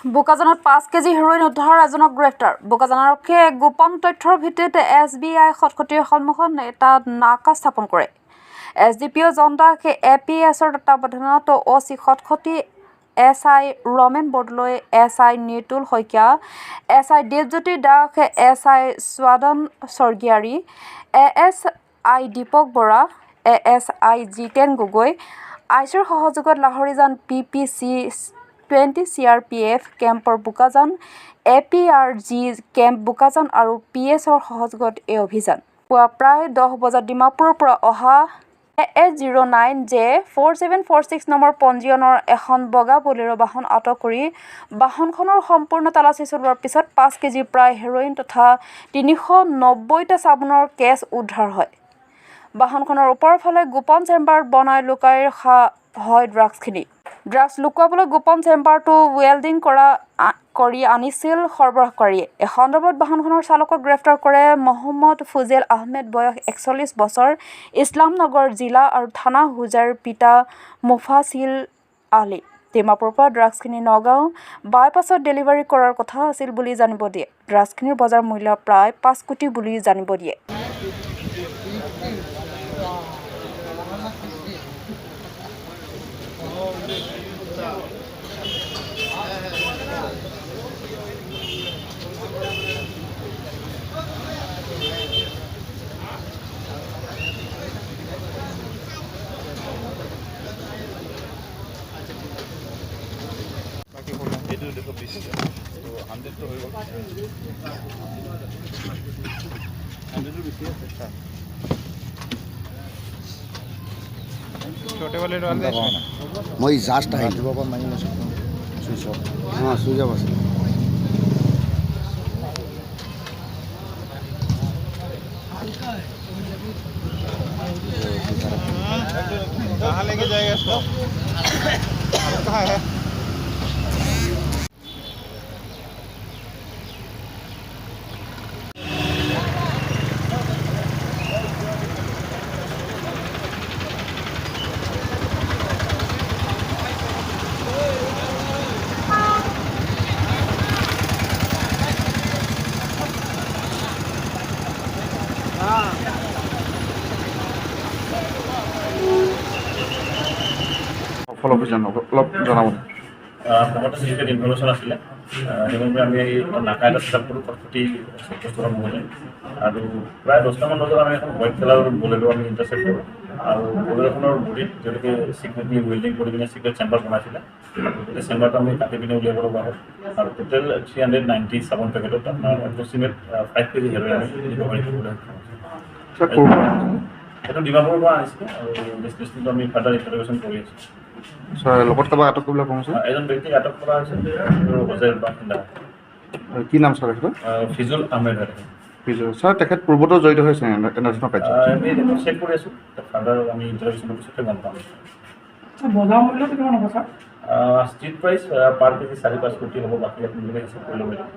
বোকাজানত 5 KG heroin উদ্ধাৰ, এজনক গ্ৰেপ্তাৰ। বোকাজান আৰক্ষীয়ে এক গোপন তথ্যৰ ভিত্তিত এছ বি আই খটখটিৰ সন্মুখত এটা নাকা স্থাপন কৰে। S D P O' Jon Das, A P এছৰ তত্বাৱধানত O' C Khatkhati S I Ramen Bordoloi, S I Nitul Saikia, S I Dipjyoti Das, S I স্বাদন স্বৰ্গীয়াৰী, A S I Dipak Bora, A S I Jiten Gogoi, I চিৰ সহযোগত Lahorijan P P C 20 C R P F কেম্পৰ Bokajan, A P R G camp Bokajan আৰু P এছৰ সহযোগত এই অভিযান। পুৱা প্ৰায় 10 বজাত ডিমাপুৰৰ পৰা অহা AA 09 J 4746 number পঞ্জীয়নৰ এখন বগা বলেৰ' বাহন আটক কৰি বাহনখনৰ সম্পূৰ্ণ তালাচী চলোৱাৰ পিছত 5 কেজি প্ৰায় হেৰ'ইন তথা 390টা চাবোনৰ কেছ উদ্ধাৰ হয়। বাহনখনৰ ওপৰৰ ফালে গোপন চেম্বাৰ বনাই লুকাই ৰখা হয় ড্ৰাগছখিনি। ড্ৰাগছ লুকুৱাবলৈ গোপন চেম্বাৰটো ৱেল্ডিং কৰি আনিছিল সৰবৰাহকাৰীয়ে। এই সন্দৰ্ভত বাহনখনৰ চালকক গ্ৰেপ্তাৰ কৰে। মহম্মদ ফুজেল আহমেদ, বয়স 41 বছৰ, ইছলামনগৰ, জিলা আৰু থানা হোজাইৰ, পিতা মুফাছিল আলী। ডিমাপুৰৰ পৰা ড্ৰাগছখিনি নগাঁও বাইপাছত ডেলিভাৰী কৰাৰ কথা আছিল বুলি জানিব দিয়ে। ড্ৰাগছখিনিৰ বজাৰ মূল্য প্ৰায় 5 কোটি বুলি জানিব দিয়ে। এইটো 120, তো 100টো হৈ গ'ল। 100টো বেছি আছে। छोटे वाले डाल दे इसमें। মই জাষ্ট আহিলোঁ। ৰাতিপুৱাৰ পৰা মাৰি আছোঁ। Switch off. অঁ, চুইচ অফ আছিল। कहाँ लेके जाएगा इसको? कहाँ है? সফল অভিযান, অলপ জনাব। প্ৰথমতে যিহেতু ইনফৰমেশ্যন আছিলে, সেইমতে আমি এই নাকা এটা ছেট আপ কৰোঁ খটখটি চেকপোষ্টৰ সন্মুখতে। আৰু প্ৰায় 10টামান বজাত আমি এখন হোৱাইট কালাৰৰ বলেৰো আমি ইণ্টাৰচেপ্ট কৰোঁ। আৰু বলেৰোখনৰ বডিত তেওঁলোকে চিক্ৰেটলি ৱেল্ডিং কৰি পিনে চিক্ৰেট চেম্বাৰ বনাইছিলে। আৰু গোটেই চেম্বাৰটো আমি কাটি পিনে উলিয়াব লগা হ'ল। আৰু টোটেল 390 চাবোন পেকেটত আপোনাৰ এপ্ৰক্সিমেট 5 কেজি হেৰ'ইন আমি ৰিকভাৰী কৰিবলৈ সক্ষম হৈছোঁ। ছাৰ, ক'ৰ পৰা আনিছিলে? সেইটো ডিমাপুৰৰ পৰা আনিছিলে আৰু ডেষ্টিনেশ্যনটো আমি ফাৰ্ডাৰ ইণ্টাৰগেশ্যন কৰি আছোঁ। ছাৰ, লগত কাৰোবাক আটক কৰিবলৈ সক্ষম হৈছে? এজন ব্যক্তিক আটক কৰা হৈছে আৰু হোজাইৰ বাসিন্দা। কি নাম ছাৰ তেখেতৰ? ফিজুল আহমেদ হয় তেখেত। ছাৰ, তেখেত পূৰ্বতো জড়িত হৈছে এনেধৰণৰ কাৰ্যত? আমি ৰেকৰ্ড চেক কৰি আছোঁ। ফাৰ্ডাৰ আমি ইণ্টাৰগেশ্যনৰ পিছতে গম পাম। বজাৰ মূল্যটো কিমান হ'ব ছাৰ? ষ্ট্ৰীট প্ৰাইচ পাৰ কেজি 4-5 কোটি হ'ব। বাকী আপোনালোকে হিচাপ কৰি ল'ব লাগিব।